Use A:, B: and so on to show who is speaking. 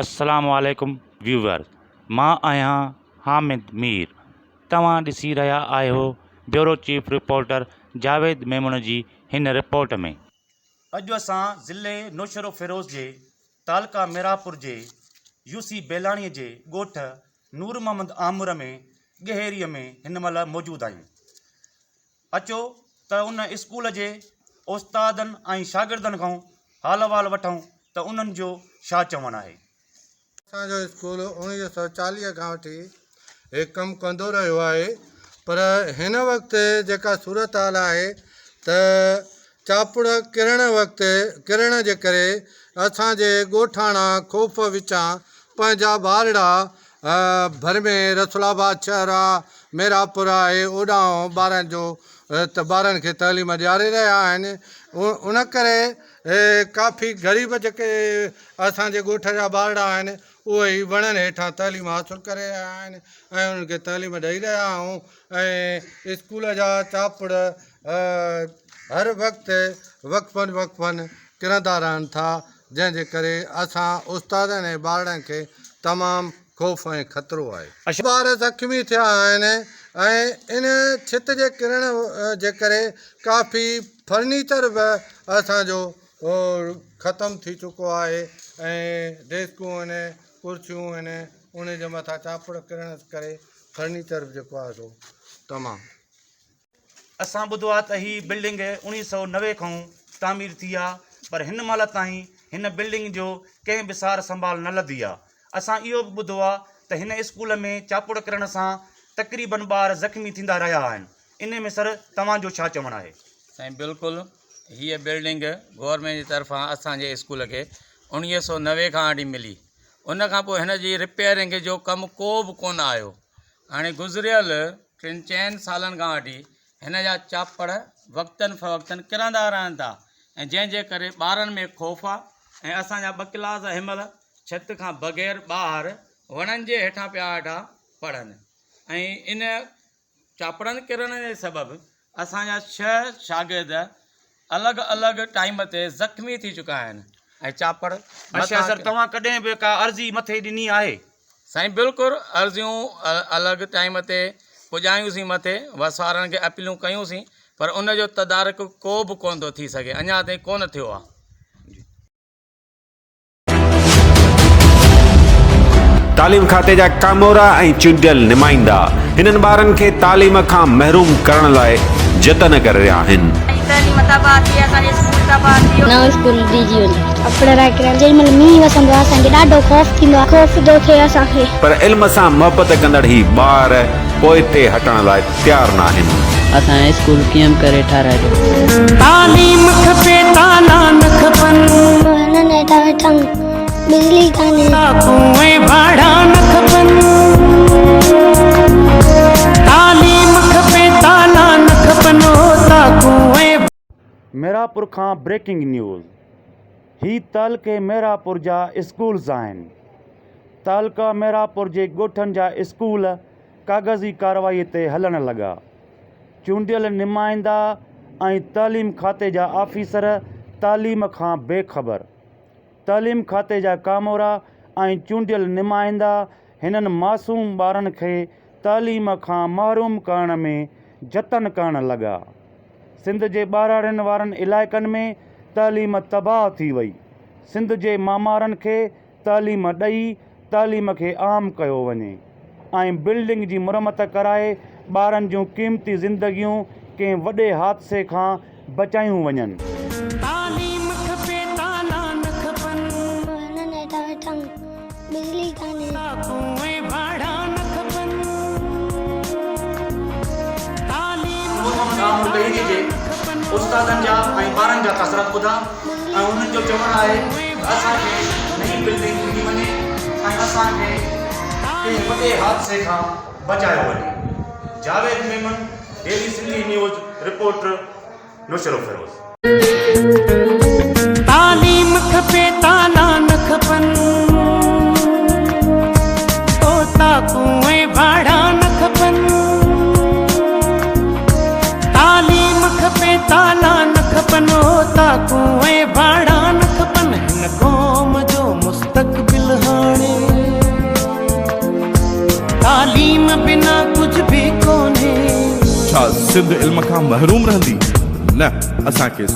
A: السلام عليڪم ويوئرز مان آهيان حامد مير توهان ڏسي رهيا آهيو bureau chief reporter Javed Memon جي هن رپورٽ ۾. اڄ اسان ضلعي نوشهروفيروز جي تعلقه ميرانپور جي يو سي بيلاڻي جي ڳوٺ نور محمد آمر ۾ ڳهيري ۾ هن مهل موجود آهيون. اچو ته ان اسڪول جي استادن ۽ شاگردن کان حال احوال وٺون ته انهن جو ڇا چوڻ آهي.
B: اسان جو اسڪول 1940 کان وٺي هي ڪم ڪندو رهيو آهي پر هن وقت جيڪا صورتحال آهي ته چاپڙ ڪرڻ وقت ڪرڻ جي ڪري اسان جي ڳوٺاڻا خوف وچان پنهنجا ٻارڙا ڀر ۾ رسول آباد شهر آ ميراپور آهي اوڏانهن ٻارن جو ته ٻارن کي تعليم ڏياري رهيا آهن ان ڪري ڪافي غريب جيڪي اسان جي ڳوٺ جا ٻارڙا آهن اهي ئي وڻن هيٺان تعليم حاصل ڪري رهيا آهن ۽ انهن کي تعليم ڏئي رهيا آهيون ۽ اسڪول جا چاپڙ هر وقت وقفن وقفن ڪرندا رهن ٿا جنهن جي ڪري اسان استادن ۽ ٻارڙن کي تمام خوف ۽ خطرو آهي. ٻار زخمي ٿيا آهن ۽ ان ڇت جي ڪرڻ جي ڪري ڪافي فرنيچر به اسان جو ختم ٿي چڪو آهي ۽ ڊيسڪون آهن ڪرسيون آهن ان جي مٿان چاپڙ ڪرڻ ڪري فرنيچر به جيڪو آهي سو تمام.
A: اسان ٻڌو آ ته هي بلڊنگ 1990 کان تعمير ٿي آ پر هن مهل تائين هن بلڊنگ جو ڪنهن به سار سنڀال نه لڌي آ. اسان اهو به ٻڌو آ ته هن اسڪول ۾ چاپڙ ڪرڻ سان تقريبن ٻار زخمي ٿيندا رهيا آهن. انهي ۾ سر توهان جو ڇا چوڻ آهي؟
C: سائين بلڪل هيء بلڊنگ گورنمينٽ جي طرفان اسان جي اسڪول کي 1990 کان وٺي ملي ان کان پوء هن جي رپيئرنگ جو ڪم ڪو به ڪونه آيو هاڻي گذريل ٽن چئن سالن کان وٺي هن جا چاپڙ وقتن فوقتن ڪرندا رهن ٿا ۽ جنهن جي ڪري ٻارن ۾ خوف آ ۽ اسان جا ٻه ڪلاس هن مهل ڇت کان بغير ٻاهر وڻن جي هيٺان پيا ويٺا پڙهن ۽ ان چاپڙن ڪرڻ جي سبب اسان جا ڇهه شاگرد الڳ الڳ ٽائيم تي زخمي ٿي چڪا آهن ۽ چاپڙ
A: اڇا سر توهان ڪڏهن به ڪا عرضي مٿي ڏني آهي؟
C: سائين بلڪل عرضيون الڳ ٽائيم تي پڄايون سين مٿي وس وارن کي اپيلون ڪيون سين پر ان جو تدارڪ ڪو به ڪونه ٿو ٿي سگهي اڃا تائين ڪونه ٿيو آهي.
D: تعليم کاتي جا ڪامورا ۽ چونڊيل نمائندا هنن ٻارن کي تعليم کان محروم ڪرڻ لاء جتن ڪري رهيا آهن.
E: تعليم تباهه ٿي اسان جو اسڪول تباهه ٿي ويو.
F: نئون اسڪول ڏجي وڃي.
G: ڪپڙا ڪريا جنهن مهل مينهن وسندو آهي اسان کي ڏاڍو خوف ٿيندو آهي خوف ٿو ٿئي اسان کي.
D: پر علم سان محبت ڪندڙ هي ٻار پوئتي هٽڻ لاء تيار ناهن.
H: اسان جو اسڪول ڪيئن به ڪري ٺاراهي ڏيو.
I: تعليم کپي تالا نه کپن.
G: وڻن هيٺان ويٺا آهيون بجلي ڪانهي.
I: تاڪون ۽ ڀاڙا نه کپن. تعليم کپي تالا نه کپن او تاڪون ۽.
A: ميرانپور کان بريڪنگ نيوز هي تعلقي ميرانپور جا اسڪولز آهن تعلقه ميرانپور جي ڳوٺن جا اسڪول ڪاغذي ڪارروائي تي هلڻ لڳا. چونڊيل نمائندا ۽ تعليم کاتي جا آفيسر تعليم کان بي خبر. تعليم کاتي جا ڪامورا ۽ چونڊيل نمائندا هنن معصوم ٻارن کي تعليم کان محروم ڪرڻ ۾ جتن ڪرڻ لڳا. سنڌ جي ٻهراڙين وارن علائقن ۾ تعليم تباهه ٿي وئي. سنڌ جي معمارن کي تعليم ڏئي تعليم کي عام ڪيو وڃي ۽ بلڊنگ جي مرمت ڪرائي ٻارن جون قيمتي زندگيون ڪنهن وڏي حادثي کان بچايون وڃن.
I: تعليم کپي تالا نه کپن.
G: وڻن هيٺان ويٺا آهيون بجلي ڪانهي.
I: تاڪون ۽ ڀاڙا نه کپن. تعليم
A: محمد
I: کپي
A: عامر
I: تالا
A: ڳهيري جي
I: نه کپن.
A: استادن جا ۽ ٻارن جا تاثرات ٻڌا. ۽ انهن جو چوڻ آهي ته اسان کي نئين بلڊنگ ڏني وڃي ۽ اسان کي ڪنهن وڏي حادثي کان بچايو وڃي. Javed Memon, daily Sindhi news, reporter, Naushahro Feroze.
I: تعليم کپي تالا نه کپن اوطاقون ۽ ڀاڙا نه کپن تعليم کپي تالا نه کپن اوطاقون ۽ ڀاڙا نه کپن هن قوم جو مستقبل هاڻ. بنا ڪجهه به ڪونهي.
F: ڇا سنڌ علم کان محروم رهندي؟ نه، اسان کي.